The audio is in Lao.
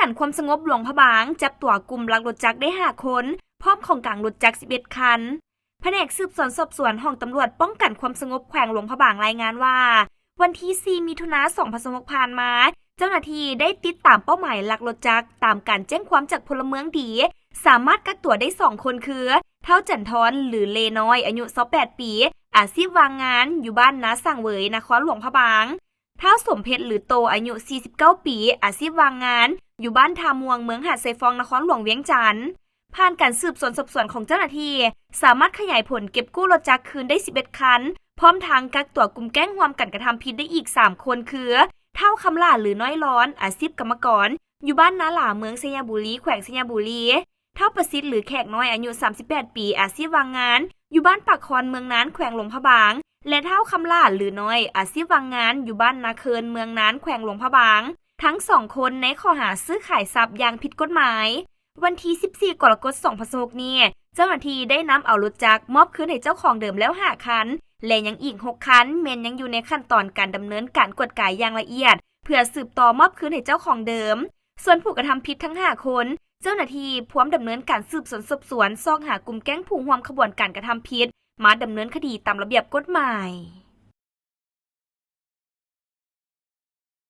ການຄວາມສະຫງົບຫຼວງພະບາງ ຈັບຕົວກຸ່ມລັກລົດຈັກໄດ້ຫ້າຄົນ ພ້ອມຂອງກາງລົດຈັກສິບເອັດຄັນ. ພະແນກສືບສວນສອບສວນຫ້ອງຕຳຫຼວດປ້ອງກັນຄວາມສະຫງົບແຂວງຫຼວງພະບາງລາຍງານວ່າ ວັນທີສີ່ ມິຖຸນາ ສອງພັນຊາວຫົກ ຜ່ານມາ ເຈົ້າໜ້າທີ່ໄດ້ຕິດຕາມເປົ້າໝາຍລັກລົດຈັກ ຕາມການແຈ້ງຄວາມຈາກພົນລະເມືອງດີ ສາມາດກັກຕົວໄດ້ສອງຄົນຄື ທ້າວ ຈັນທອນ ຫຼື ເລນ້ອຍ ອາຍຸ ຊາວແປດປີ ອາຊີບວ່າງງານ ຢູ່ບ້ານນາສ້າງເຫວີຍ ນະຄອນຫຼວງພະບາງ, ທ້າວ ສົມເພັດ ຫຼື ໂຕ ອາຍຸ ສີ່ສິບເກົ້າປີ ອາຊີບວ່າງງານ ຢູ່ບ້ານທ່າມ່ວງ ເມືອງຫາດຊາຍຟອງ ນະຄອນຫຼວງວຽງຈັນ. ຜ່ານການສືບສວນສອບສວນຂອງເຈົ້າໜ້າທີ່ ສາມາດຂະຫຍາຍຜົນເກັບກູ້ລົດຈັກຄືນໄດ້ສິບເອັດຄັນ ພ້ອມທັງກັກຕົວກຸ່ມແກ້ງຮ່ວມກັນກະທຳຜິດໄດ້ອີກສາມຄົນຄື ທ້າວ ຄຳຫຼ້າ ຫຼື ນ້ອຍລອນ ອາຊີບກຳມະກອນ ຢູ່ບ້ານນາຫຼາ ເມືອງໄຊຍະບູລີ ແຂວງໄຊຍະບູລີ, ທ້າວ ປະສິດ ຫຼື ແຂກນ້ອຍ ອາຍຸ ສາມສິບແປດປີ ອາຊີບວ່າງງານ ຢູ່ບ້ານປາກຄອນ ເມືອງນານ ແຂວງຫຼວງພະບາງ ແລະ ທ້າວ ຄຳຫຼ້າ ຫຼື ນ້ອຍ ອາຊີບວ່າງງານ ຢູ່ບ້ານນາເຄີນ ເມືອງນານ ແຂວງຫຼວງພະບາງ ທັງສອງຄົນໃນຂໍ້ຫາຊື້ຂາຍຊັບຢ່າງຜິດກົດໝາຍ. ວັນທີສິບສີ່ ກໍລະກົດ ສອງພັນຊາວຫົກນີ້ ເຈົ້າໜ້າທີ່ໄດ້ນຳເອົາລົດຈັກມອບຄືນໃຫ້ເຈົ້າຂອງເດີມແລ້ວຫ້າຄັນ ແລະ ຍັງອີກຫົກຄັນແມ່ນຍັງຢູ່ໃນຂັ້ນຕອນການດຳເນີນການກວດກາຢ່າງລະອຽດ ເພື່ອສືບຕໍ່ມອບຄືນໃຫ້ເຈົ້າຂອງເດີມ. ສ່ວນຜູ້ກະທຳຜິດທັງຫ້າຄົນ ເຈົ້າໜ້າທີ່ພວມດຳເນີນການສືບສວນສອບສວນ ຊອກຫາກຸ່ມແກ້ງຜູ້ຮ່ວມຂະບວນການກະທຳຜິດ ມາດຳເນີນຄະດີຕາມລະບຽບກົດໝາຍ.